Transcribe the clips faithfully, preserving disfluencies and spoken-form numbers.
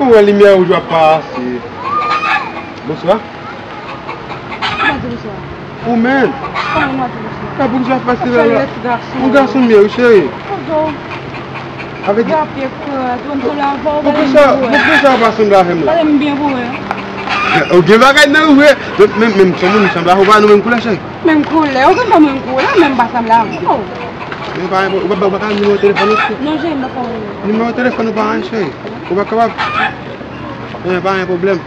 Ou wè limyè wouj w ap pase. Bonswa. Ou pa di bonswa. Ou menm. Kòman ou pa di bonswa? Sa pou ki sa fè stil la? Yon gason m ye wi cheri. Avè di. Poukisa, poukisa w pa sanble avè m la? Ou gen bagay nan ou vre. Men, men, men, se moun sanble avè w, pa nou menm koulè cheri. Menm koulè, ou gen menm koulè, menm pa sanble avè w. Men pa, ou pa, ou pa ka nimewo telefòn ou? Non, cheri, m pa ka wè. Nimewo telefòn ou pa anyen cheri. Ou pa kapab? Men pa gen pwoblèm.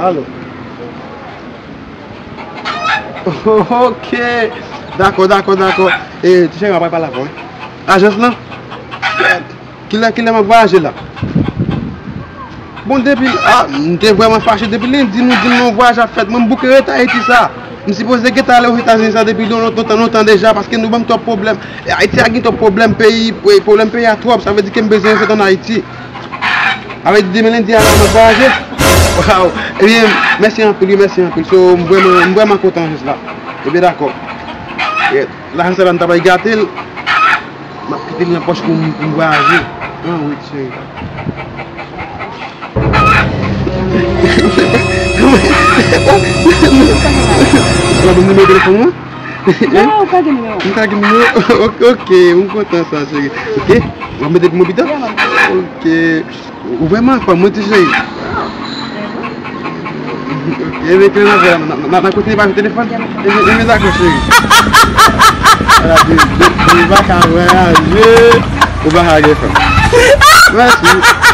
Alo. Ok. Dakò, dakò, dakò. E, ti cheri, m ap pale avè w wi. Ajans lan? Kilè, kilè m ap vwayaje la? Bon, depi, a, m te vrèman fache. Depi lendi, nou di m yon vwayaj ap fèt. Mwen, m bouke rete Ayiti sa. M sipoze gentan ale Ozetazini sa depi lon-, lontan, lontan deja, paske nou ban m twòp pwoblèm. E, Ayiti a gen twòp pwoblèm, peyi, pwoblèm peyi a twòp. Sa vle di ke m bezwen rete ann Ayiti. Avè di demen lendi a la, m ap vwayaje. Waw! Ebyen, mèsi anpil, wi, mèsi anpil. So, m vrèman, m vrèman kontan jis la. Ebyen, dakò. E, lajan sa la, m ta pral gate l. M ap kite l nan pòch pou m, pou m vwayaje. An, wi, cheri. Ou ap ban m nimewo telefòn ou an? Non, ou pa gen nimewo. M pa gen nimewo? Ok, ok, m kontan sa, cheri. Ok? W ap mete pou mwen pita? Ok. Ou vrèman anfòm, wi, ti cheri. Ok, ebyen, kilè n ap fè la, n a, n a, n a kontinye pale telefòn? Ebyen, ebyen, dakò, cheri. Ala, di, di, di, ou pa ka vwayaje, ou pa ka gen fanm. Mèsi.